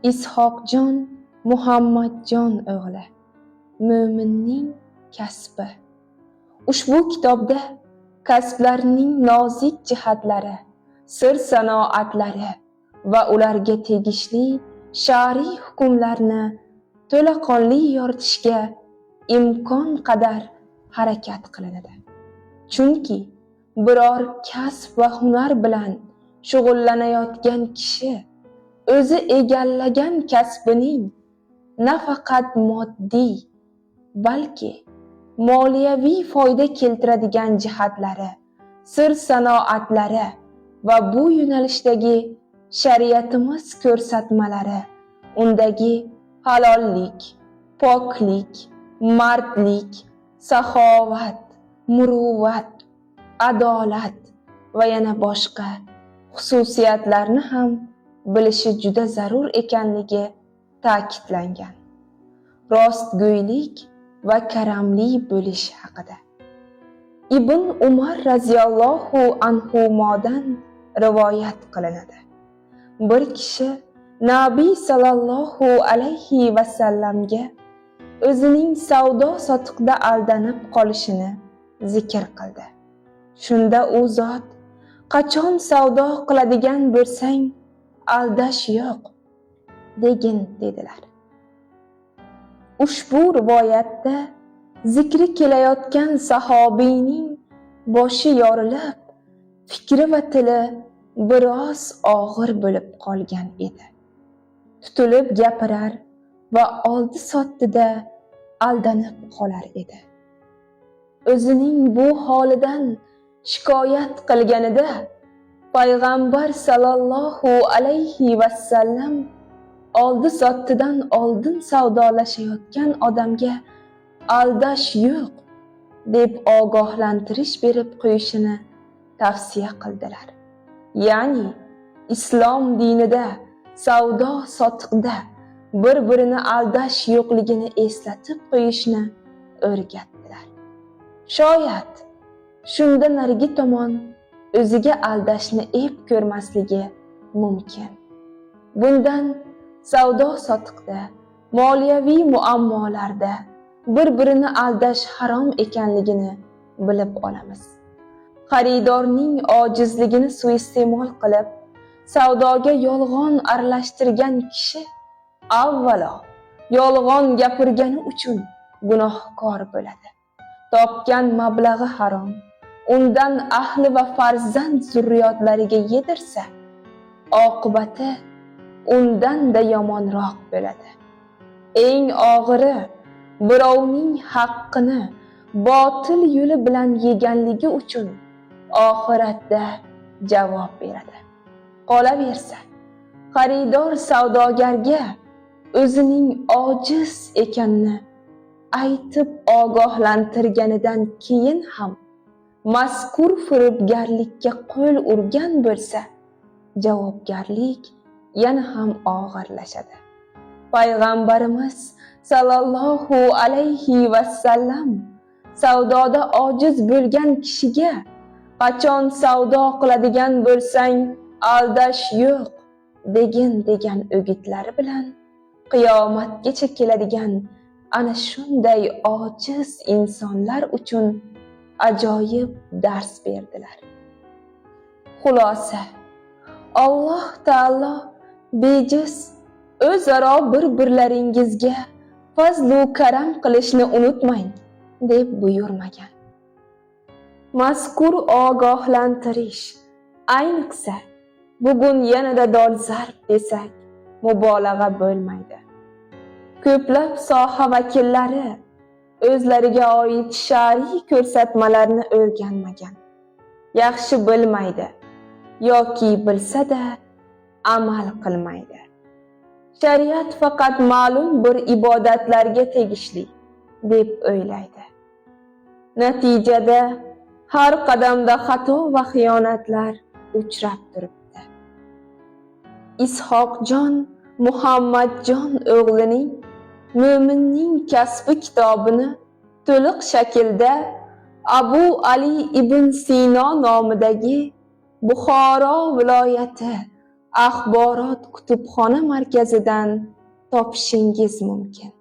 Ishoqjon Muhammadjon o'g'li. Mo'minning kasbi. Ushbu kitobda kasblarning nozik jihatlari, sir sanoatlari va ularga tegishli shar'iy hukmlarni to'laqonli yoritishga imkon qadar harakat qilinadi. Chunki biror kasb va hunar bilan shug'ullanayotgan kishi o'zi egallagan kasbining nafaqat moddiy, balki moliyaviy foyda keltiradigan jihatlari, sir sanoatlari va bu yo'nalishdagi shariatimiz ko'rsatmalari, undagi halollik, poklik, mardlik, saxovat, muruvvat, adolat va yana boshqa xususiyatlarni ham bilishi juda zarur ekanligi ta'kidlangan. Rostgo'ylik va karamli bo'lish haqida. Ibn Umar raziyallohu anhumodan rivoyat qilinadi. Bir kishi Nabiy sallallohu alayhi va sallamga o'zining savdo sotiqda aldanib qolishini zikr qildi. Shunda u zot: "Qachon savdo qiladigan bo'lsang, aldash yo'q, degin", dedilar. Ushbu rivoyatda zikri kelayotgan sahobiyning boshi yorilib, fikri va tili biroz og'ir bo'lib qolgan edi. Tutilib gapirar va oldi sotdida aldanib qolar edi. O'zining bu holidan shikoyat qilganida payg'ambar sallallohu alayhi vasallam oldi sotdidan oldin savdolashayotgan odamga aldash yo'q deb ogohlantirish berib qo'yishini tavsiya qildilar. Ya'ni islom dinida savdo sotiqda bir-birini aldash yo'qligini eslatib qo'yishni o'rgatdilar. Shoyat shunda narigi tomon o'ziga aldashni ep ko'rmasligi mumkin. Bundan savdo sotiqda, moliyaviy muammolarda bir-birini aldash harom ekanligini bilib olamiz. Xaridorning ojizligini suiiste'mol qilib, savdoga yolg'on aralashtirgan kishi avvalo yolg'on gapirgani uchun gunohkor bo'ladi. Topgan mablag'i harom, undan ahli va farzand zurriyotlariga yedirsa, oqibati undan-da yomonroq bo'ladi. Eng og'iri, birovning haqqini botil yo'li bilan yeganligi uchun oxiratda javob beradi. Qolaversa, xaridor savdogarga o'zining ojiz ekanini aytib ogohlantirganidan keyin ham mazkur firibgarlikka qo'l urgan bo'lsa, javobgarlik yana ham og'irlashadi. Payg'ambarimiz sallallohu alayhi vasallam savdoda ojiz bo'lgan kishiga qachon savdo qiladigan bo'lsang, aldash yo'q degin degan o'gitlari bilan qiyomatgacha keladigan ana shunday ojiz insonlar uchun ajoyib dars berdilar. Xulosa, Alloh taolo bejiz o'zaro bir-birlaringizga fazlu karam qilishni unutmang deb buyurmagan. Mazkur ogohlantirish ayniqsa bugun yanada dolzarb desak mubolag'a bo'lmaydi. Ko'plab soha vakillari o'zlariga oid shar'iy ko'rsatmalarni o'rganmagan, yaxshi bilmaydi yoki bilsa-da amal qilmaydi. Shariat faqat ma'lum bir ibodatlarga tegishli deb o'ylaydi. Natijada har qadamda xato va xiyonatlar uchrab turibdi. Ishoqjon Muhammadjon o'g'lining Mo'minning kasbi kitobini to'liq shaklda Abu Ali ibn Sino nomidagi Buxoro viloyati Axborot kutubxona markazidan topishingiz mumkin.